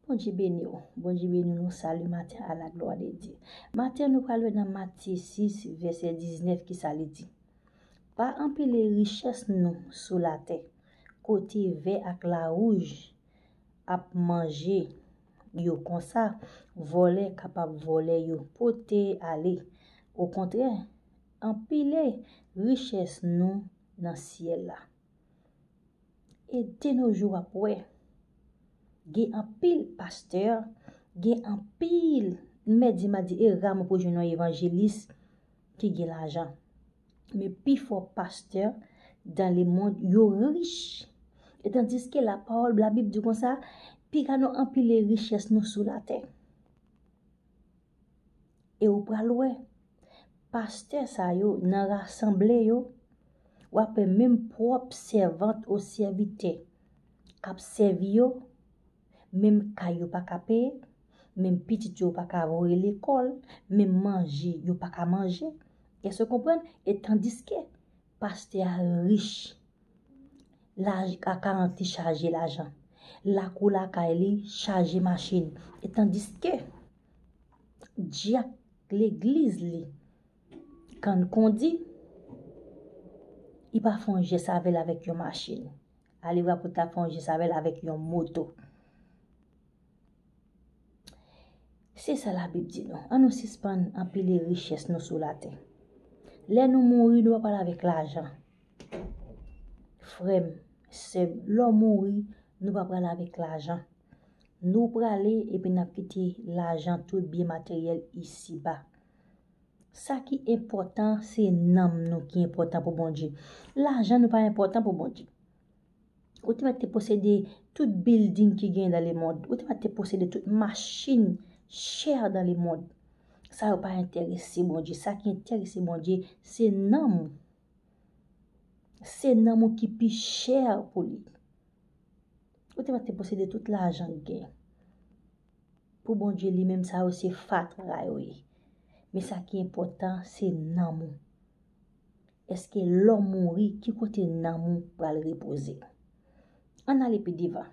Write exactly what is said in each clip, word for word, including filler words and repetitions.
Bondye beni w. Bondye beni nou. Sali maten a la glwa de Dye. Maten nou pral wè nan Matye sis, vèsè diznèf, ki sa li di. Pa anpile richès nou sou latè, kote vè ak lawouj ap manje yo konsa, vòlè kapab vòlè yo pote ale. Okontrè, anpile richès nou nan syèl la. E de nos jours w ap wè, gen anpil pastè, gen anpil, m mèt di, m a di, e ra mwen pou jwenn yon evanjelis ki gen lajan. Men pifò pastè dans le monde, yo rich. E tandiske lapawòl, Labib di konsa, piga nou anpile richès nou sou latè. E ou pral wè, pastè sa yo nan rasanble yo, w ap wè menm pwòp sèvant ou sèvitè k ap sèvi yo, menm kay yo pa ka peye, menm pitit yo pa ka voye lekòl, menm manje yo pa ka manje. Èske w konprann? E tandiske pastè a rich, laj, akayant li chaje lajan, lakou lakay li chaje machin, e tandiske dyak legliz li, Kann Kondi, li pa fè yon jès avè l avèk yon machin. Alevwa pou ta fè yon jès avè l avèk yon moto. Se sa Labib di nou. Ann nou sispann anpile richès nou sou latè. Lè nou mouri, nou pa pral avèk lajan. Frè m, sè m, lè w mouri, nou pa pral avèk lajan. Nou prale epi n ap kite lajan, tout byen materyèl isiba. Sa ki enpòtan, se nanm nou ki enpòtan pou Bondye. Lajan nou pa enpòtan pou Bondye. Ou te mèt te posede tout bilding ki genyen dans le monde. Ou te mèt te posede tout machin chè dans le monde. Sa yo pa enterese Bondye. Sa ki enterese Bondye, se nanm ou. Se nanm ou ki pi chè pou li. Ou te mèt te posede tout lajan k gen. Pou Bondye li menm, sa yo se fatra yo ye. Men sa ki enpòtan, se nanm ou. Èske lè w mouri, ki kote nanm ou pral repoze? Ann ale pi devan.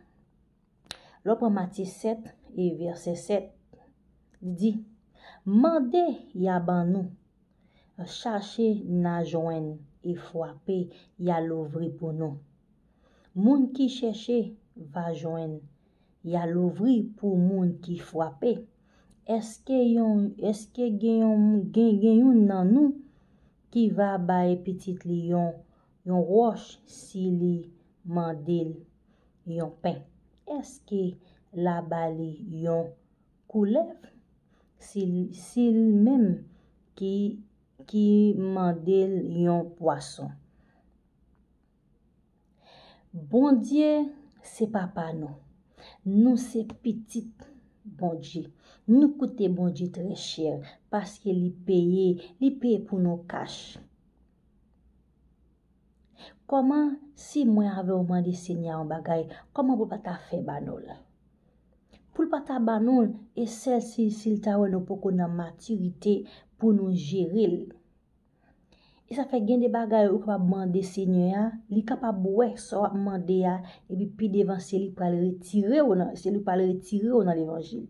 Lè w pran Matye sèt e vèsè sèt, li di, mande, y a ban nou. Chache, n a jwenn, e frape, y a louvri pou nou. Moun ki chèche, va jwenn, y a louvri pou moun ki frape. Èske yon, èske gen yon, gen, gen youn nan nou ki va bay pitit li yon, yon wòch si li mande l yon pen? Èske l a ba li yon koulèv si, si l menm ki, ki mande l yon pwason? Bondye se papa nou. Nou se pitit Bondye. Nou koute Bondye trè chè paske li peye, li peye pou nou kach. Kòman si mwen avè w mande Senyè a yon bagay, kòman pou l pa ta fè ba nou l? Pou l pa ta ba nou l, e sèl si, si l ta wè nou poko nan matirite pou nou jere l. E sa fè gen de bagay ou kapab mande Senyè a, li kapab wè sa w ap mande a, epi pi devan se li k pral retire w nan, se li k pral retire w nan levanjil.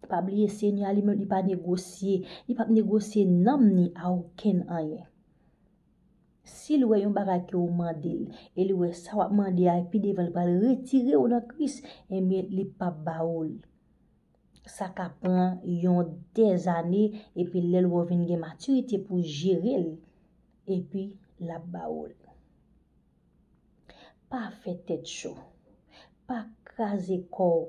Pa bliye Senyè a li menm li pa negosye, li p ap negosye nanm ni a okenn anyen. Si l wè yon bagay ke ou mande l, e li wè sa w ap mande a, pi devan li pral retire w nan Kris, ebyen li p ap ba ou l. Sa ka pran yon dèzane, epi lè l wè w vin gen matirite pou jere l, epi l ap ba ou l. Pa fè tèt cho. Pa kraze kò w.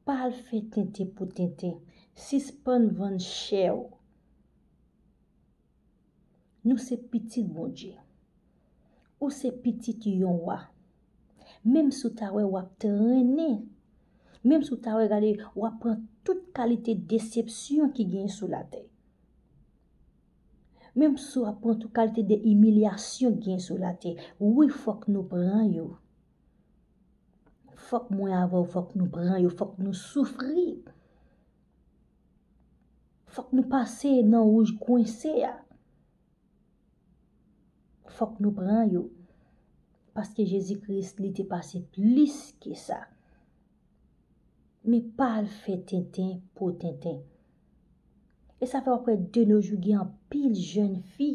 Pa al fè tenten pou tenten. Sispann vann chè w. Nou se pitit Bondye. Ou se pitit yon wa. Menm si w ta wè w ap trennen, menm si w ta wè, gade, w ap pran tout kalite desepsyon ki genyen sou latè. Menm si w ap pran tout kalite de imilyasyon ki genyen sou latè, wi, fòk nou pran yo. Fòk mwen avè w, fòk nou pran yo, fòk nou soufri. Fòk nou pase nan wouj kwense a. Fòk nou pran yo. Paske Jezi Kris, li te pase plis ke sa. Men pa al fè tenten pou tenten. E sa fè w ap wè de nos jours gen anpil jèn fi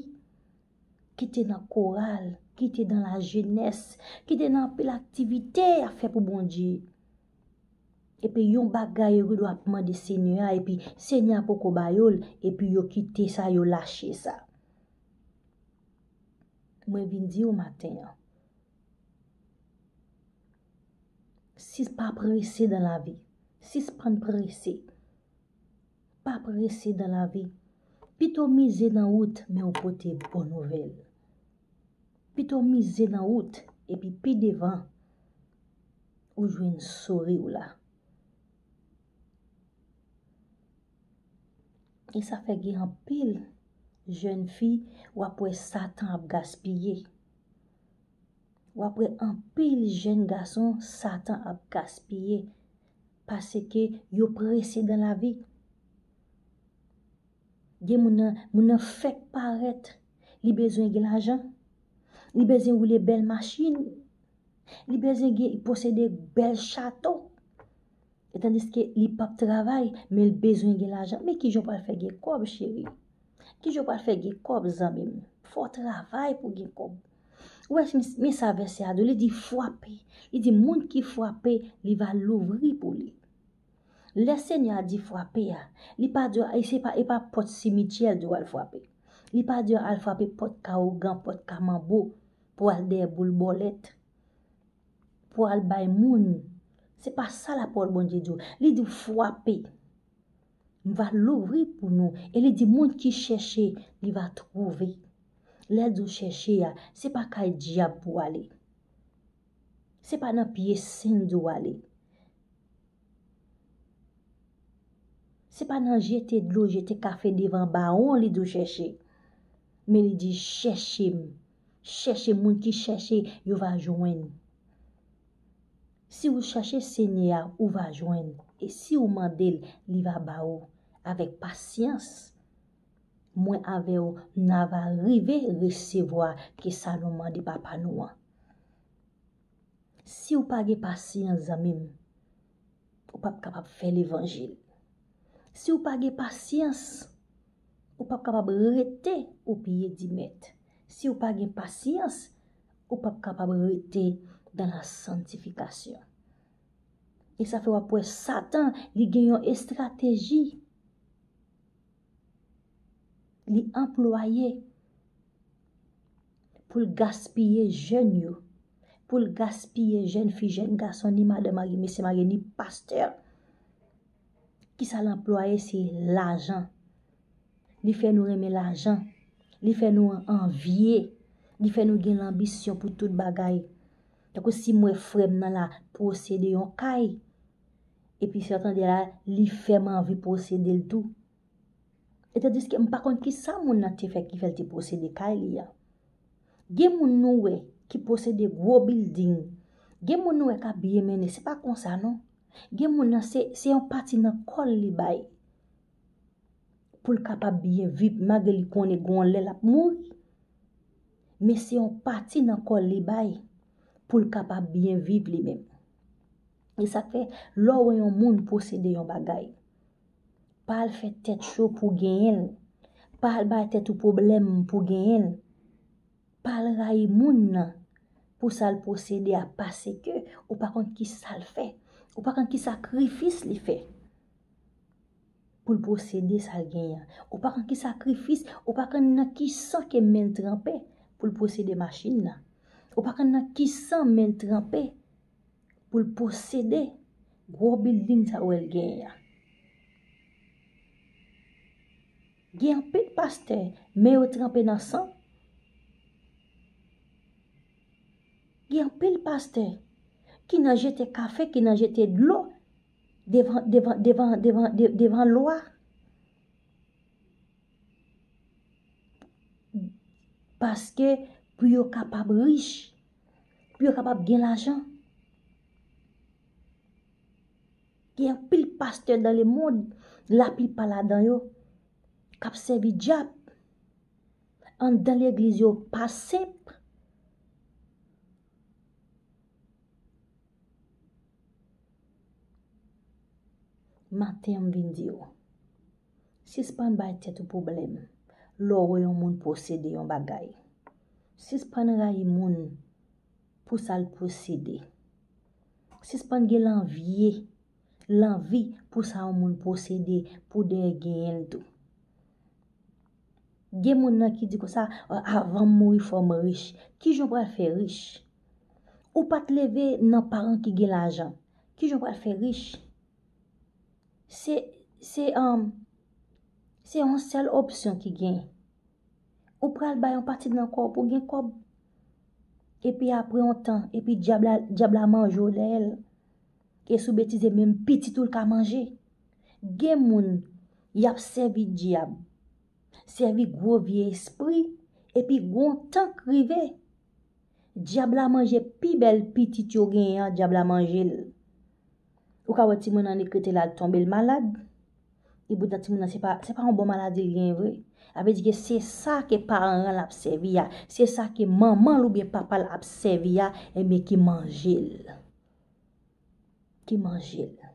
ki te nan koral, ki te nan lajenès, ki te nan anpil aktivite ap fè pou Bondye. Epi yon bagay yo gendwa ap mande Senyè a, epi Senyè a poko ba yo l, epi yo kite sa, yo lache sa. Mwen vin di w maten an, si pa prese dan lavi, sispann prese. Pa prese dan lavi. Pito mize nan wout, men ou pote bon nouvèl. Pito mize nan wout, epi pi devan, ou jwenn souri w la. E sa fè gen anpil jèn fi, w ap wè Satan ap gaspiye. W ap wè anpil jèn gason Satan ap gaspiye paske yo prese dan lavi. Gen moun nan, moun nan fèk parèt, li bezwen gen lajan, li bezwen woule bèl machin, li bezwen gen, posede bèl chato. E tandiske li p ap travay, men l bezwen gen lajan. Men kijan w pral fè gen kòb, cheri? Kijan w pral fè gen kòb, zanmi m? Fò w travay pou gen kòb. Ou wè, men sa vèsè a di w, li di frape. Li di moun ki frape, li va louvri pou li. Lè Senyè a di frape a, li pa di w, e se pa, e pa pòt simityè l di w al frape. Li pa di w al frape pòt ka ougan, pòt ka manbo, pou al dèyè boul bòlèt, pou al bay moun. Se pa sa lapawòl Bondye di w. Li di w frape. M va louvri pou nou. E li di moun ki chèche, li va twouve. Lè l di w chèche a, se pa kay dyab pou w ale. Se pa nan pye sen l di w ale. Se pa nan jete dlo, jete kafe devan bawon li di w chèche. Men li di chèche m. Chèche moun ki chèche, yo va jwenn. Si w chèche Senyè a, ou va jwenn. E si w mande l, li va ba ou avèk pasyans. Mwen avè w, n a va rive resevwa ke sa nou mande Papa nou an. Si w pa gen pasyans, zanmi m, ou p ap kapab fè levanjil. Si w pa gen pasyans, ou p ap kapab rete o pye di Mèt. Si w pa gen pasyans, ou p ap kapab rete dans la sanctification. E sa fè w ap wè Satan, li gen yon estrateji li anplwaye pou l gaspiye jèn yo, pou l gaspiye jèn fi, jèn gason, ni madan marye, mesye marye, ni pastè. Kisa l anplwaye? Se lajan. Li fè nou renmen lajan. Li fè nou anvye. Li fè nou gen lanbisyon pou tout bagay. Tankou si m wè frè m nan la posede yon kay, epi sa w tande la, li fè m anvi posede l tou. E tandiske m pa konn kisa moun nan te fè ki fè l te posede kay li a. Gen moun nou wè ki posede gwo bilding. Gen moun nou wè k ap byen mennen. Se pa konsa non. Gen moun nan se, se yon pati nan kò l li bay. Pou l kapab byen viv, malgre li konnen gon lè l ap mouri. Men se yon pati nan kò l li bay pou l kapab byen viv li menm. E sa k fè, lè w wè yon moun posede yon bagay, pa al fè tèt cho pou w genyen l. Pa al bay tèt ou pwoblèm pou w genyen l. Pa al rayi moun nan pou sa l posede a, paske ou pa konn ki sa l fè. Ou pa konn ki sakrifis li fè pou l posede sa l genyen an. Ou pa konn ki sakrifis, ou pa konn nan ki san ke men l tranpe pou l posede machin nan. Ou pa konn nan ki san men l tranpe pou l posede gwo bilding sa w wè l genyen an. Gen anpil pastè, men yo tranpe nan san. Gen anpil pastè ki nan jete kafe, ki nan jete dlo devan, devan, devan, devan, de-, devan lwa. Paske pou yo kapab rich, pou yo kapab gen lajan. Gen anpil pastè dans le monde, laplipa ladan yo, k ap sèvi dyab. Anndan legliz yo pa senp. Maten an m vin di w, sispann bay tèt ou pwoblèm lè w wè yon moun posede yon bagay. Sispann rayi moun pou sa l posede. Sispann gen lanvye, lanvi pou sa yon moun posede pou dèyè genyen l tou. Gen moun nan ki di konsa, "Avan m mouri fò m rich." Kijan w pral fè rich? Ou pa t leve nan paran ki gen lajan. Kijan w pral fè rich? Se, se, um, se yon sèl opsyon ki gen. Ou pral bay yon pati nan kò w pou gen kòb. Epi apre yon tan, epi dyab la, dyab la manje w dèyè l. E si w betize, menm pitit ou l ka manje. Gen moun, y ap sèvi dyab, sèvi gwo vye espri, epi gon tan k rive, dyab la manje pi bèl pitit yo genyen an, dyab la manje l. Ou ka wè timoun nan li krete l al tonbe l malad. Epoutan timoun nan se pa, se pa yon bon maladi l genyen vre. Sa vle di ke se sa ke paran l ap sèvi a, se sa ke manman l oubyen papa l ap sèvi a, ebyen ki manje l. Ki manje l.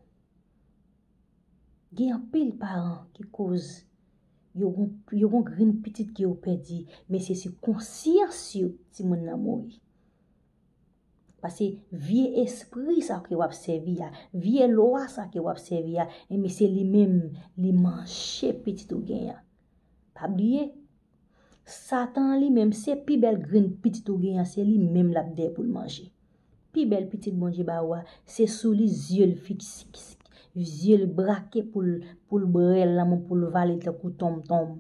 Gen anpil paran ki koz yo gon, yo gon grenn pitit ke yo pèdi, men se sou konsyans yo timoun nan mouri. Paske vye espri sa ke w ap sèvi a, vye lwa sa ke w ap sèvi a, enben se li menm li manje pitit ou genyen an. Pa bliye, Satan an li menm, se pi bèl grenn pitit ou genyen an, se li menm l ap dèyè pou l manje. Pi bèl pitit Bondye ba ou a, se sou li zye l fikse, zye l brake pou l, pou l bwè lanmou, pou l vale l tankou tonmtonm.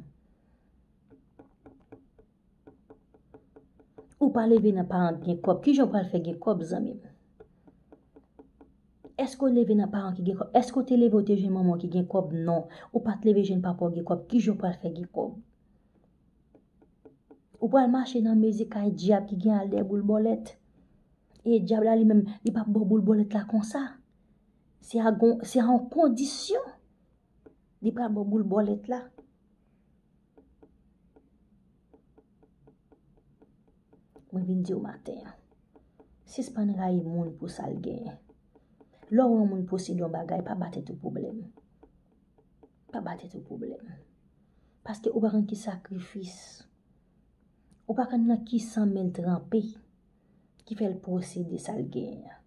Ou pa leve nan paran ki gen kòb. Kijan w pral fè gen kòb, zanmi m? Èske w leve nan paran ki gen kòb? Èske w te leve, w te jwenn manman w ki gen kòb? Non. Ou pa t leve jwenn papa w gen kòb. Kijan w pral fè gen kòb? Ou pral mache nan mezi kay dyab ki gen al dèyè boul bòlèt. E dyab la li menm, li p ap ba w boul bòlèt la konsa. Se a gon, se a yon kondisyon. Li pral ba w boul bòlèt la. Mwen vin di w maten an, sispann rayi moun pou sa l genyen. Lè w wè yon moun posede yon bagay, pa ba tèt ou pwoblèm. Pa ba tèt ou pwoblèm. Paske ou pa konn ki sakrifis, ou pa konn nan ki san men l tranpe, ki fè l posede sa l genyen an.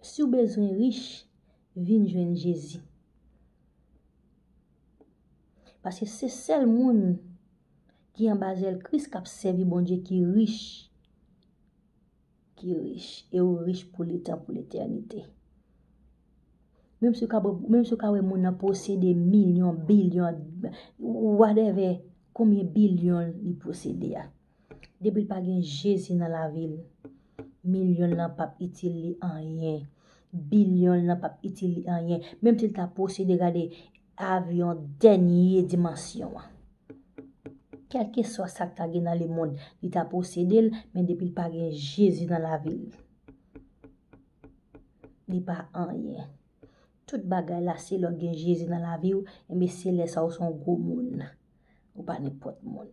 Si w bezwen rich, vin jwenn Jezi. Paske se sèl moun ki anba zèl Kris k ap sèvi Bondye ki rich. Ki rich. E w rich pou letan, pou letènite. Menm si w ka, menm si w ka wè moun nan posede milyon, bilyon, whatever, konbyen bilyon li posede a. Depi l pa gen Jezi nan lavi l, milyon l lan p ap itil li anyen. Bilyon l lan p ap itil li anyen. Menm si l ta posede, gade, avyon dènye dimansyon an. Kèlkeswa sa k ta gen nan lemonn, li ta posede l, men depi l pa gen Jezi nan lavi l, li pa anyen. Tout bagay la, se lè w gen Jezi nan lavi w, enben se lè sa w se yon gwo moun. Ou pa nenpòt moun.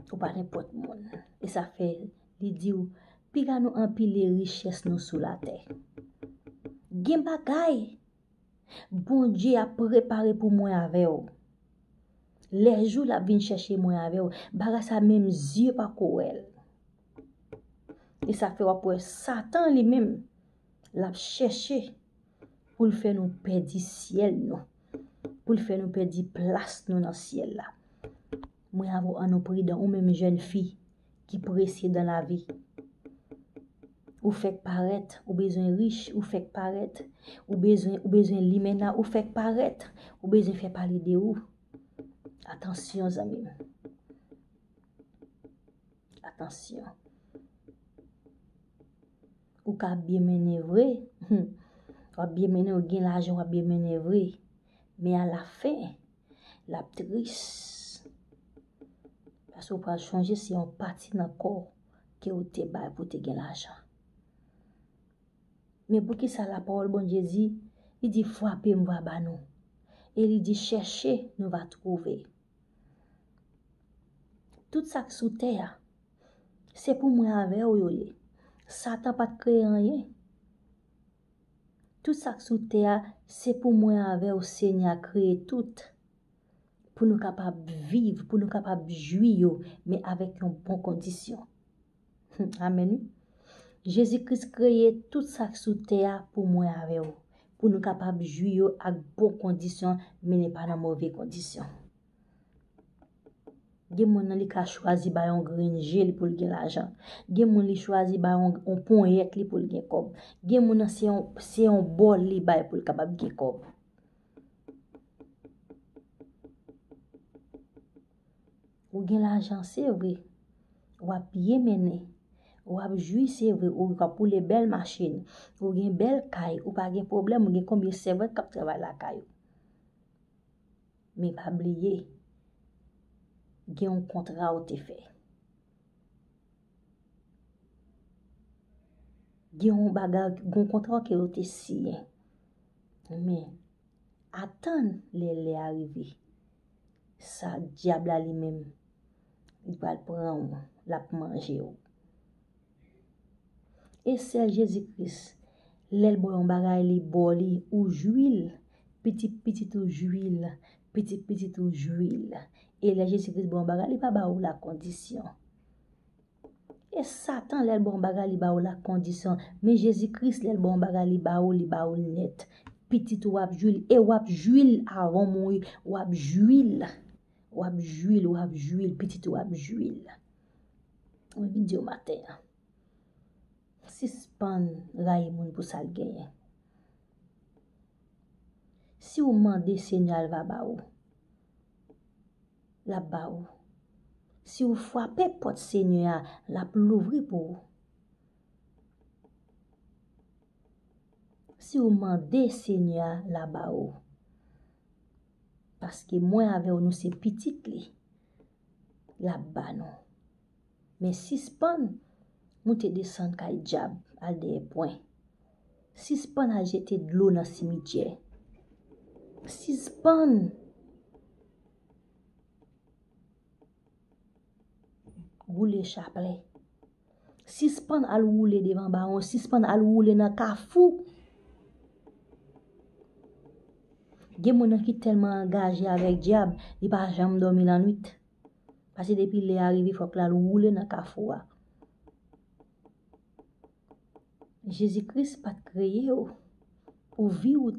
Ou pa nenpòt moun. E sa fè li di w, piga nou anpile richès nou sou latè. Gen bagay Bondye ap prepare pou mwen avè w. Lè jou l ap vin chèche mwen avè w, bagay sa menm zye pako wè l. E sa fè w ap wè Satan li menm, l ap chèche pou l fè nou pèdi syèl nou, pou l fè nou pèdi plas nou nan syèl la. Mwen avè w, ann nou pridan, ou menm jèn fi ki prese dan lavi. Ou fèk parèt, ou bezwen rich, ou fèk parèt, ou bezwen, ou bezwen limena, ou fèk parèt, ou bezwen fè pale de ou. Atansyon, zanmi m. Atansyon. Ou ka byen mennen vre. W ap byen mennen, ou gen lajan, w ap byen mennen vre. Men alafen, l ap tris. Paske w pral chonje se yon pati nan kò ke w te bay pou te gen lajan. Men poukisa lapawòl Bondye di, li di, "Frape, m va ba nou." E li di, "Chèche, nou va twouve." Tout sa k sou tè a, se pou mwen avè w yo ye. Satan pa t kreye anyen. Tout sa k sou tè a, se pou mwen avè w, Senyè a kreye tout. Pou nou kapab viv, pou nou kapab jwi yo, men avèk yon bon kondisyon. Amèn, wi. Jezi Kris kreye tout sa k sou tè a pou mwen avè w. Pou nou kapab jwi yo ak bon kondisyon, men pa nan move kondisyon. Gen moun nan li ka chwazi bay yon grenn je l pou l gen lajan. Gen moun li chwazi bay yon, yon ponyèt li pou l gen kòb. Gen moun nan se yon, se yon bòl li bay pou l kapab gen kòb. Ou gen lajan, se vre. W ap byen mennen. W ap jwi, se vre. Ou ap woule bèl machin. Ou gen bèl kay. Ou pa gen pwoblèm. Ou gen konbyen sèvant k ap travay lakay ou. Men pa bliye, gen yon kontra ou te fè. Gen yon bagay, gen yon kontra ke ou te siyen. Men, atann lè lè a rive. Sa dyab la li menm, li pral pran w, l ap manje w. E sèl Jezi Kris, lè l ba w yon bagay, li ba w li, ou jwi l, pitit pitit ou jwi l, pitit pitit ou jwi l. E lè Jezi Kris ba w yon bagay, li pa ba w l ak kondisyon. E Satan, lè l ba w yon bagay, li ba w l ak kondisyon. Men Jezi Kris, lè l ba w yon bagay, li ba w, li ba w l nèt. Pitit ou w ap jwi l, e w ap jwi l avan w mouri, w ap jwi l. W ap jwi l, w ap jwi l, pitit ou w ap jwi l. Mwen vin di w maten an. Sispann rayi moun pou sa l genyen. Si w mande Senyè a, l va ba ou. L ap ba ou. Si w frape pòt Senyè a, l ap louvri pou ou. Si w mande Senyè a, l a ba ou. Paske mwen avè w, nou se pitit li. L ap ba nou. Men sispann moute desann kay dyab al dèyè pwen. Sispann al jete dlo nan simityè. Sispann woule chaplè. Sispann al woule devan bawon, sispann al woule nan kafou. Gen moun nan ki tèlman angaje avèk dyab, li pa janm dòmi lannwit. Paske depi lè a rive, fòk l al woule nan kafou a. Jezi Kris pa t kreye w pou vi w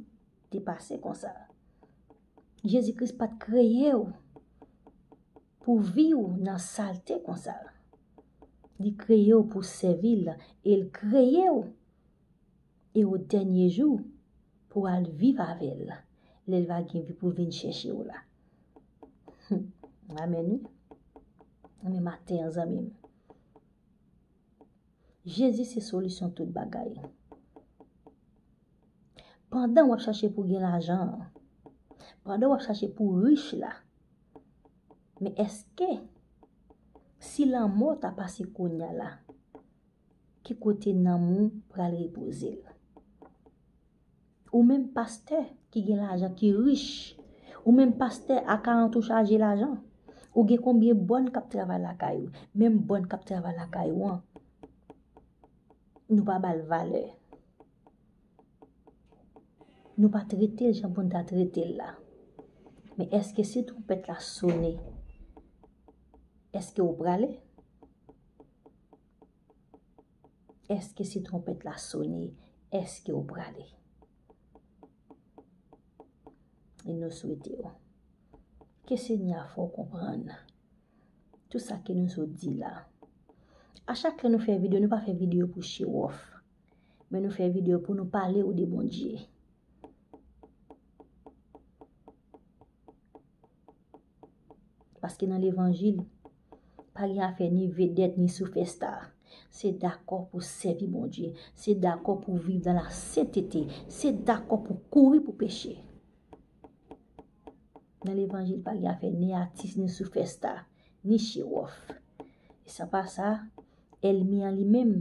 te pase konsa. Jezi Kris pa t kreye w pou vi w nan salte konsa. Li kreye w pou sèvi l, e l kreye w, e o dènye jou, pou w al viv avè l, lè l va gen pou vin chèche w la. Amèn, wi. Men maten an, zanmi m. Jezi se solisyon tout bagay. Pandan w ap chache pou gen lajan an, pandan w ap chache pou rich la, men èske si lanmò ta pase kounye a la, ki kote nanm ou pral repoze l? Ou menm pastè ki gen lajan, ki rich. Ou menm pastè a karant ou chaje lajan. Ou gen konbyen bòn k ap travay lakay ou? Menm bòn k ap travay lakay ou an, nou pa ba l valè. Nou pa trete l jan pou n ta trete l la. Men èske si twonpèt la sone, èske ou prale? Èske si twonpèt la sone, èske w prale? E nou swete w. Ke Senyè a fè w konprann tout sa ke nou sot di la. A chak lè nou fè videyo, nou pa fè videyo pou show off. Men nou fè videyo pou nou pale w de Bondye. Paske nan levanjil, pa gen afè ni vedèt, ni sipèsta. Se dakò pou sèvi Bondye. Se dakò pou viv nan lasentete. Se dakò pou kouri pou peche. Nan levanjil, pa gen afè ni atis, ni sipèsta, ni show off. E sa pa sa, ènmi an li menm,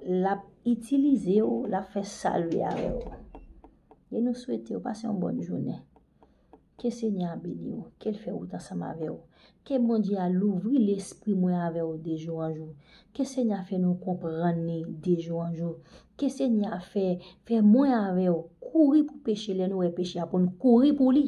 l ap itilize w, l ap fè sa l vle avè w. E nou swete w pase yon bòn jounen. Ke Senyè a beni w, ke l fè wout ansanm avè w. Ke Bondye a louvri lespri mwen avè w de jou an jou. Ke Senyè a fè nou konprann li de jou an jou. Ke Senyè a fè, fè mwen avè w kouri pou peche lè nou wè peche a pou n kouri pou li.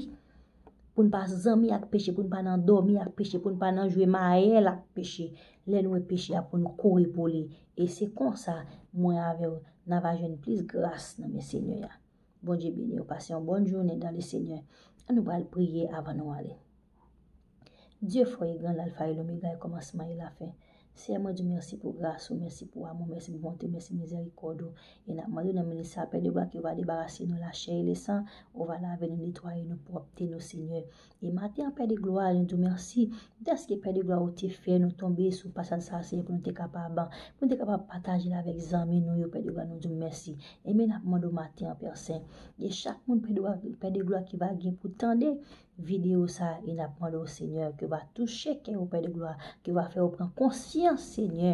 Pou n pa zanmi ak peche, pou n pa nan dòmi ak peche, pou n pa nan jwe mayèl ak peche. Lè nou wè peche a pou n kouri pou li. E se konsa, mwen avè w, n a va jwenn plis gras nan men Senyè a. Bondye beni w, pase yon bòn jounen dan le Senyè. Ann nou pral priye avan nou ale. Dye fò e gran, Lalfa e Lomega, e kòmansman e lafen. Seyè, mwen di w mèsi pou gras ou, mèsi pou amou, mèsi pou bonte, mèsi mizèrikòd ou. E n ap mande w nan minis sa, Pè de glwa, ke w va debarase nou lachè e lesan, ou va lave nou, netwaye nou, pwòpte nou, Senyè. E maten an, Pè de glwa, nou di w mèsi dèske Pè de glwa ou te fè nou tonbe sou pasaj sa a, Senyè, pou nou te kapab, pou nou te kapab pataje l avèk zanmi nou yo, Pè de glwa, nou di w mèsi. E men n ap mande w maten an, Pè Sen. E chak moun, Pè de glwa, Pè de glwa ki va gen pou tande videyo sa a, e n ap mande w, Senyè, ke w va touche kè yo, Pè de glwa, ke w va fè yo pran konsyans, Senyè,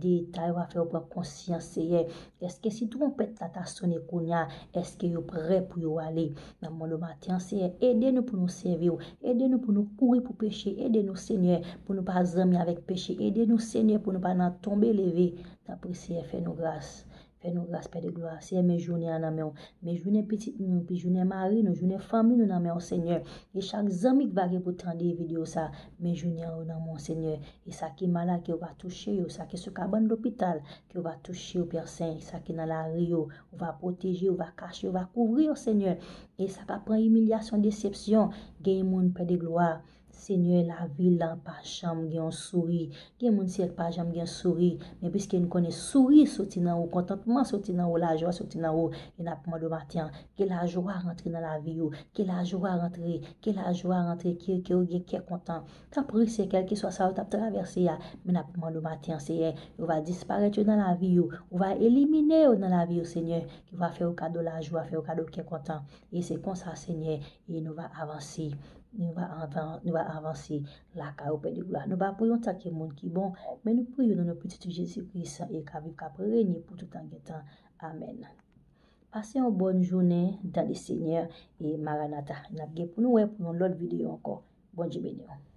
de eta yo, w va fè yo pran konsyans, Senyè. Èske si twonpèt la ta sonnen kounye a, èske yo prè pou yo ale? N ap mande w maten an, Senyè, ede nou pou nou sèvi w, ede nou pou nou kouri pou peche, ede nou, Senyè, pou nou pa zanmi avèk peche, ede nou, Senyè, pou nou pa nan tonbe leve. Tanpri, Senyè, fè nou gras. Fè nou gras, Pè de glwa. Senyè, men jounen an nan men w. Men jounen pitit nou, pi jounen mari nou, jounen fanmi nou nan men w, Senyè. E chak zanmi ki va gen pou tande videyo sa, men jounen an yo nan men w, Senyè. E sa ki malad, ke w va touche yo. Sa ki sou kabann lopital, ke w va touche yo, Pè Sen. Sa ki nan lari yo, ou va pwoteje yo, ou va kache yo, ou va kouvri yo, Senyè. E sa k ap pran imilyasyon, desepsyon, gen moun, Pè de glwa. Senyè, lavi la pa janm gen yon souri. Gen moun, Senyè, k pa janm gen souri. Men piske n konnen souri soti nan ou, kontantman soti nan ou, lajwa soti nan ou, e n ap mande w maten an, ke lajwa rantre nan lavi yo, ke lajwa rantre, ke lajwa rantre, ke, ke yo gen kè kontan. Tanpri, Senyè, kèlkeswa sa yo t ap travèse a, men n ap mande w maten an, Senyè, ou va disparèt yo nan lavi yo, ou va elimine yo nan lavi yo, Senyè, ki va fè yo kado lajwa, fè yo kado kè kontan. E se konsa, Senyè, e nou va avanse. Nou va avan-, nou va avanse lakay ou, Pè de glwa. Nou va priye antanke moun ki bon, men nou priye nan non pitit ou Jezi Kris e k ap viv, k ap renye pou tout tan gen tan. Amèn. Pase yon bòn jounen dan le Senyè e Maranata. N ap gen pou nou wè pou yon lòt videyo ankò. Bondye beni w.